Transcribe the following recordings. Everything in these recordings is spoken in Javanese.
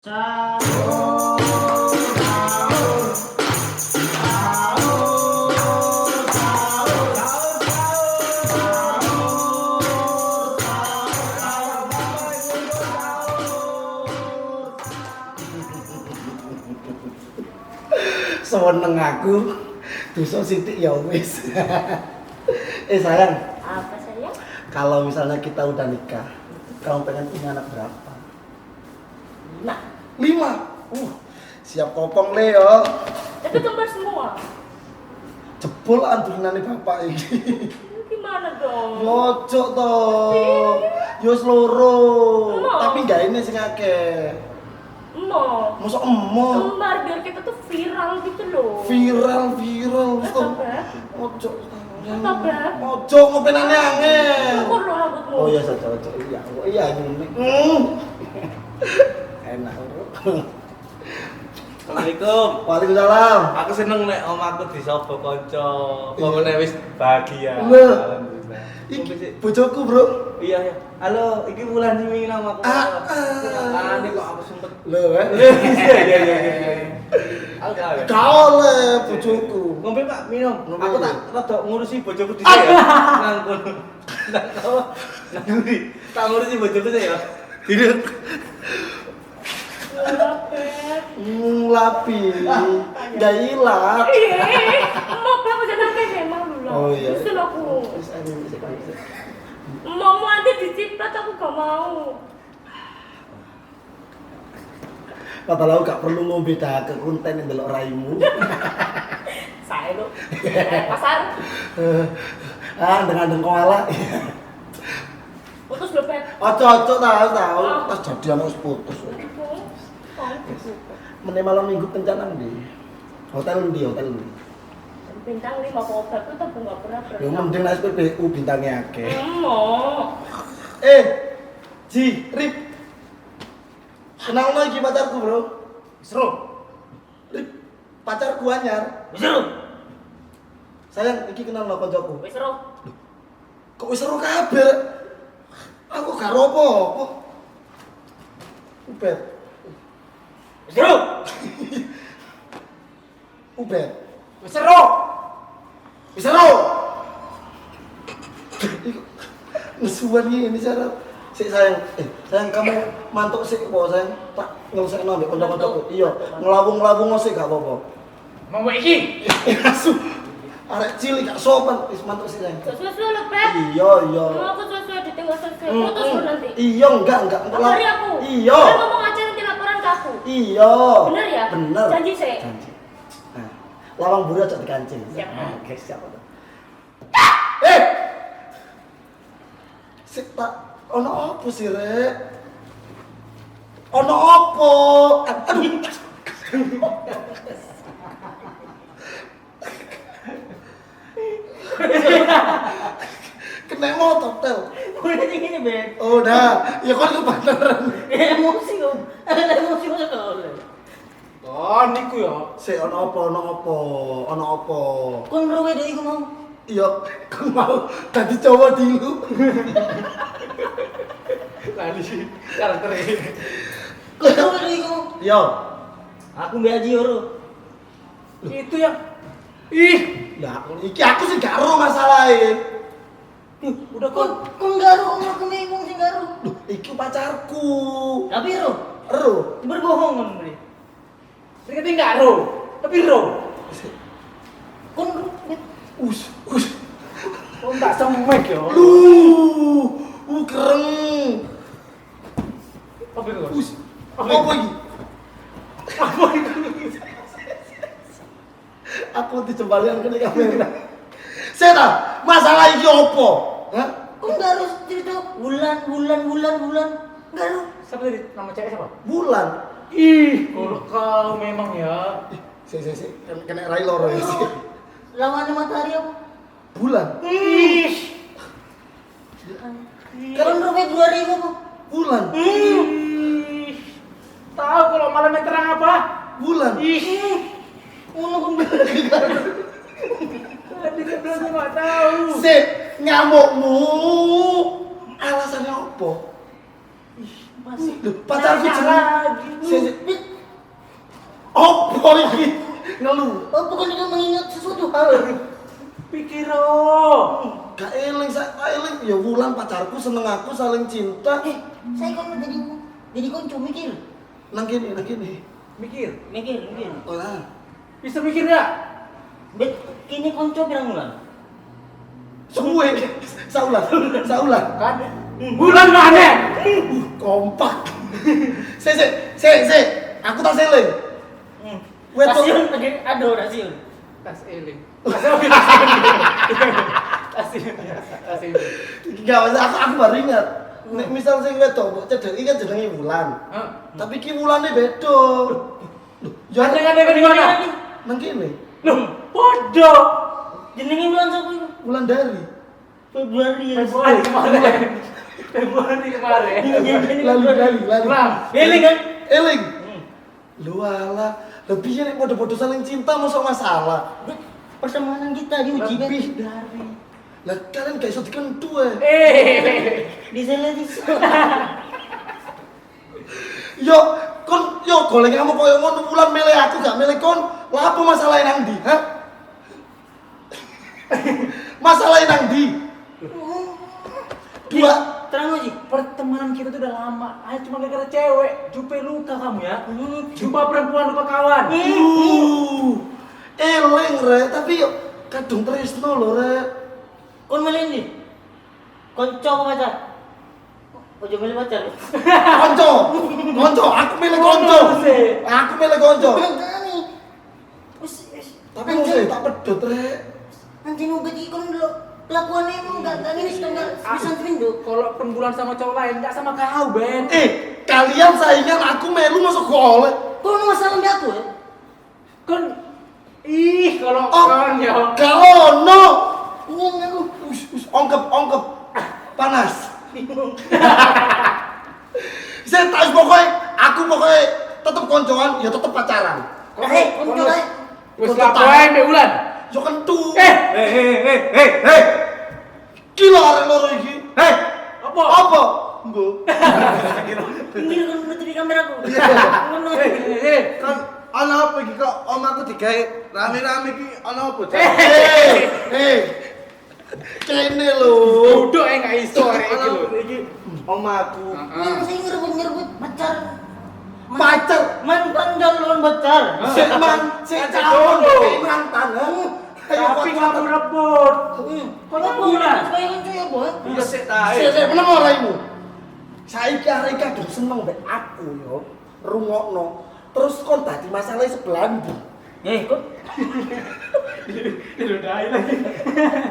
Sahur, sahur, sahur, sahur, sahur, sahur, sahur. Seneng aku. Dosa sithik ya wis. Eh sayang, Apa sayang? Kalau misalnya kita udah nikah, kamu pengen punya anak berapa? 5. 5. Siap kopong le yo. Tapi kembar semua. Jebol andurinane bapak iki. Gimana dong? Ojo to. Yo wis loro. Emo. Tapi gak ini sing akeh. Emo. Mosok emo. Kembar biar kita tuh viral gitu loh. Viral, viral. Apa? Ojo. Apa? Ojo ngopenane angel. Ukur loh rambutmu. Oh iya, saja ojo. Iya, oh, iya ini. Enak, bro. Assalamualaikum. Waalaikumsalam. Aku seneng nek omahku disobo kanca. Pokoknya wis bahagia. Lho. Alhamdulillah. Iki bojoku, Bro. Iya, iya. Halo, iki wulan sing wingi nang omahku. Ah, ah. Apane kok aku sempet. Lho, eh. Iya, iya, iya, iya. Aku gak oleh. Gak oleh bojoku. Ngombe Pak, minum. Ngombe. Aku tak rada ngurusi bojoku dhisik ya. Nang kono. Nang apa? Nang nguri. Tak ngurusi bojoku sik ya. Tidur. Nglapi. Gak ilang. Iya, mau berapa jangan kayak malu lah. Oh iya. Usul aku. Wis, ayo, wis, wis. Mau nanti diciprat aku gak mau. Padahal aku gak perlu ngombe dah ke konten yang delok raimu. Saya lo. Pasar. Ah, dengan koala. Putus lho, Beb. Ojo ojo tau tau. Tas jadian wis putus. Meneh malam minggu kencan nang ndi? Hotel ndi, hotel ndi? Bintang 5 kok Beb itu gak pernah Ya mending nek SPBU bintangnya akeh. Mau. Eh, Ji, Rip. Kenal iki pacarku, Bro. Seru. Rip, pacarku anyar. Seru. Sayang, iki kenal lo koncoku. Wis seru. Kok wis seru kabeh? Aku gak apa-apa. Ubed. Seru. Ubed. Seru. Wis seru. Iku nesuan ini cara. Sik sayang, sayang kamu mantuk sik apa sayang? Tak nyelesekno ambek kanca-kancaku. Iya, nglawung-nglawung sik gak apa-apa. Mau iki. Asu. Arek cilik gak sopan, wis mantuk sik sayang. Suwe-suwe lho, Beb. Iya, iya. Mau aku suwe-suwe ditinggal suwe-suwe. Putus lho nanti. Iya, enggak. Kabari aku. Iya. Kan ngomong aja nanti laporan ke aku. Iya. Bener ya? Bener. Janji sih. Janji. Nah, lawang buri aja dikancing. Siap. Nah, oke, siap. Eh. Sik tak ono apa sih, Rek? Ono apa? Aduh. Kena motor, tel. Udah ini, Beb. Oh, udah. Ya kan kebenaran. Emosi kok. Emosi kok oleh. Oh, niku ya. Sik ono apa, ono apa, ono apa. Kon rowe dek iku mau. Iya, kon mau dadi cowok dulu. Lali karakter ini. Kon rowe dek iku. Iya. Aku mbek Aji ora. Itu yang ih, Lah, iki aku sih gak ero masalahe. Udah Kon kon. kon garo aku wong sing garo. Loh, iki pacarku. Tapi ro Ero. berbohong kon beli. Tapi enggak ro, tapi ro. Kon ro. Us, us. Kon tak semek yo. Lu, kereng. Apa itu? Us. Apa iki? Apa itu? Aku dijembalian kene kamera. Seta, masalah iki opo? Hah? Kon garo cerita bulan bulan bulan bulan. Garo. Siapa tadi? Nama cewek siapa? Bulan. Ih, kalau kau memang ya. Ih, sik sik sik, kena rai loro ya sik. Lawan matahari apa? Bulan. Ih. Kon ro Februari iku apa? Bulan. Ih. Tahu kalau malam yang terang apa? Bulan. Ih. Ngono kon Tadi dia bilang dia nggak tahu. Sik, ngamukmu. Alasannya opo? Ih, Masih. Lho, pacarku Nanya jeneng lagi. Sik, sik. Opo iki? Ngelu. Oh, bukan itu mengingat sesuatu hal. Pikir oh. Gak eling, sak eling ya Wulan pacarku seneng aku saling cinta. Eh, saya kan jadi konco mikir. Nang kene, nang kene. Mikir. Mikir, mikir. Ora. Bisa mikir gak? Bet, kini konco pirang bulan? Suwe. Saulan, saulan. Kan? Bulan mana? Kompak. Sik, sik, sik, sik. Aku tak seling. Wedok. Stasiun lagi aduh stasiun. Tas eling. Tas eling. Tas eling. Tas eling. Enggak, maksud aku baru ingat. Nek misal sing wedok mbok cedeki kan jenenge Wulan. Hah? Tapi ki Wulane beda. Lho, ya Aneh-aneh kan di mana? nang kene. Loh, bodoh. Jenenge bulan sapa iku? Wulan dari. Februari ya. Februari kemarin. Februari kemarin. Lali lali lali. Ulang. Eling kan? Eling. Lu alah, lebih nek padha-padha saling cinta mosok masalah. Bet, pertemanan kita diuji Bet. Lebih dari. Lah kalian gak iso dikentu eh. Eh. Di sana di Yo kon yo golek kamu koyo ngono Wulan milih aku gak milih kon. Lah apa masalahnya nang ndi? Hah? Masalahnya nang ndi? Dua Terang aja. Pertemanan kita tuh udah lama. Ayo cuma gara-gara cewek. Jupe luka kamu ya. Jumpa perempuan lupa kawan. Eling rek, tapi yo kadung tresno lho rek. Kon milih ndi? Konco apa pacar? Ojo milih pacar. Konco, konco, aku milih konco. Aku milih konco. Makane. Wis wis. Tapi mesti tak pedot rek. Nanti nunggu iki kon lho kelakuannya emang gak ngene sih enggak bisa pindo. Kalau perempuan sama cowok lain nggak sama kau, Ben. Eh, kalian saingan aku melu masuk gak oleh. Kon masalah mbek aku ya? Kon ih, kalau Oh, kon yo. gak ono. Bingung aku. Us, us, ongkep, ongkep. Panas. Bingung. Saya tak pokoknya, aku pokoknya tetep koncoan, ya tetep pacaran. Eh, konco ae. Wis lapo ae mbek Wulan. Yo kentu. Eh, Hei. Gila arek loro iki. Hei. apa? Apa? Mbok. Pinggir kon nutupi kameraku. Ngono. Eh, Kan ana apa iki kok omahku digawe rame-rame iki ana apa? Cak? Eh, eh. Kene lho. Duduk eh nggak iso arek iki Ana lho. apa iki omahku. Ini mesti ngerebut-ngerebut pacar. Pacar. Mantan calon pacar. Sik man, sik calon mantan. ha? Ayo Tapi kuat-kuatan. kamu rebut. Kok Kok bulan? Supaya konco ya, Boy. Iya sik ta. Sik sik meneng ora imu. Saiki arek kadung seneng mbek aku yo. Rungokno. Terus kon dadi masalah sebelah ndi? Eh, kok Diludahi lagi.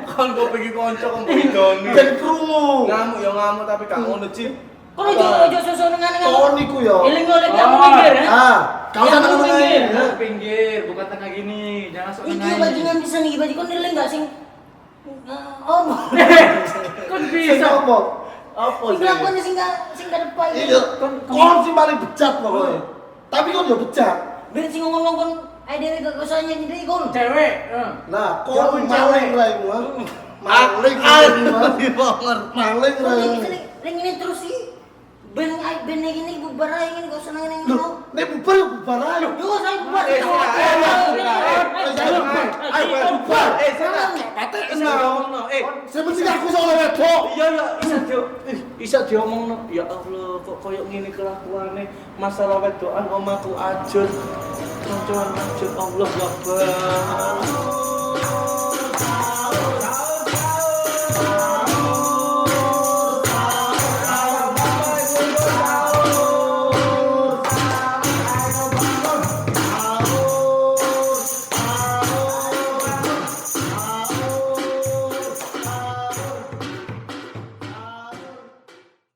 Kon kok pengen kanca kon bidoni. Ben krungu. Ngamuk ya ngamuk tapi gak ngono Cip. Kon ojo ojo sosok nang-nang. Kon iku yo. Eling oleh kamu minggir, ya. Ah, kau Ya, sana aku ngomong minggir. ae. Pinggir, bukan tengah gini. Jangan sok Iki tengah. bajingan bisa nih baju kon eling gak sing oh, Kon Sing bisa. apa? Apa sih? kelakuannya sing gak sing gak depan. Iya, kon sing paling bejat pokoknya. Tapi kon yo bejat. Ben sing ngomong kon ae dhewe gak usah nyanyi kon. Cewek. eh. Nah, kon Jauhin maling cewek. raimu. ha? Maling raimu. ha? Maling Kon iki raimu. sing ring ini terus sih. Ben ae ben ini bubar ae ngene gak usah nang-nang. Loh, nek bubar yo bubar ae. Yo saya bubar. Eh, Ayo bubar. Eh, salah. Patek Isa diomongno. Eh, Sing penting aku soalnya wedok. iya ya isa dio isa diomongno. Ya Allah, kok koyo ngene kelakuane masalah wedokan omahku ajur. Kancoan ajur Allah Akbar.